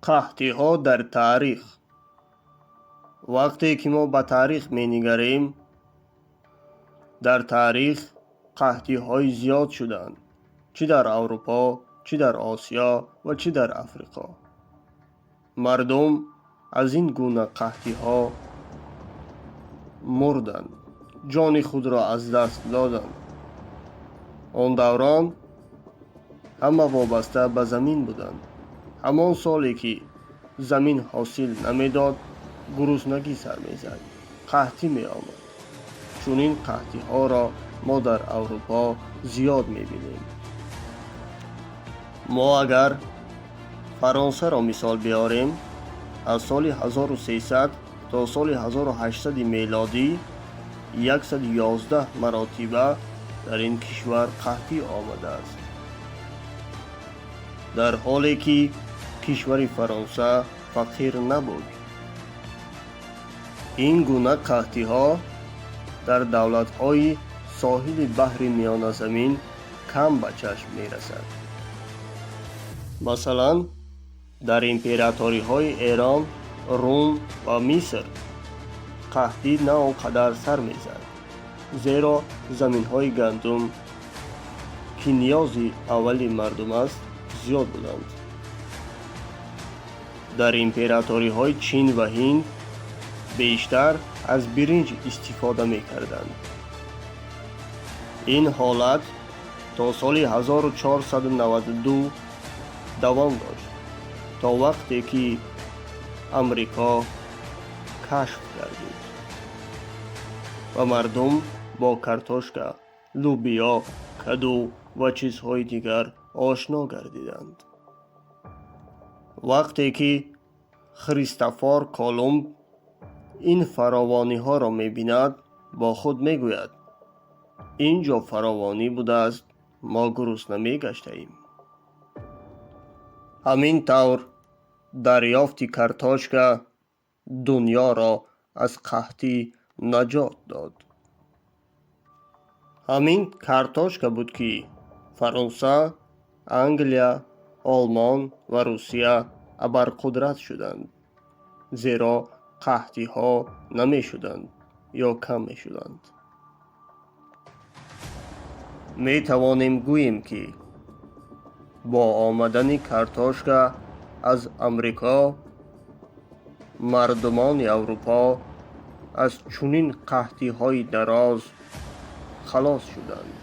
Қаҳтиҳо дар таърих. Вақте ки мо ба таърих менигарем, дар таърих қаҳтиҳои зиёд шуданд, чӣ дар Аврупо, чӣ дар Осиё ва чӣ дар Африқо. Мардум аз ин гуна қаҳтиҳо мурданд, ҷони худро аз даст доданд. Он даврон ҳама вобаста ба замин буданд. Ҳамон соле ки замин ҳосил намедод, гуруснагӣ сар мезад, қаҳтӣ меомад. Чунин қаҳтиҳоро мо дар Аврупо зиёд мебинем. Мо агар Фаронсаро мисол биёрем, аз соли 1300 то соли 1800 мелодӣ 111 маротиба дар ин кишвар қаҳтӣ омадааст, дар ҳоле ки кишвари Фаронса фақир набуд. Ин гуна қаҳтиҳо дар давлатҳои соҳили баҳри Миёназамин кам ба чашм мерасад. Масалан, дар императориҳои Эрон, Рум ва Миср қаҳтӣ на он қадар сар мезад, зеро заминҳои гандум, ки ниёзи аввали мардум аст, зиёд буданд. Дар императориҳои Чин ва Ҳинд бештар аз биринҷ истифода мекарданд. Ин ҳолат то соли 1492 давом дошт, то вақте ки Амрико кашф гардид ва мардум бо картошка, лӯбиё, каду ва чизҳои дигар ошно гардиданд. Вақте ки Христофор Колумб ин фаровониҳоро мебинад, бо худ мегӯяд: «Ин ҷо фаровонӣ будааст, мо гурусна мегаштаем». Ҳамин тавр, дарёфти картошка дунёро аз қаҳтӣ наҷот дод. Ҳамин картошка буд, ки Фаронса, Англия, Олмон ва Русия абарқудрат шуданд, зеро қаҳтиҳо намешуданд ё кам мешуданд. Метавонем гӯем, ки бо омадани картошка аз Амрико мардумони Аврупо аз чунин қаҳтиҳои дароз халос шуданд.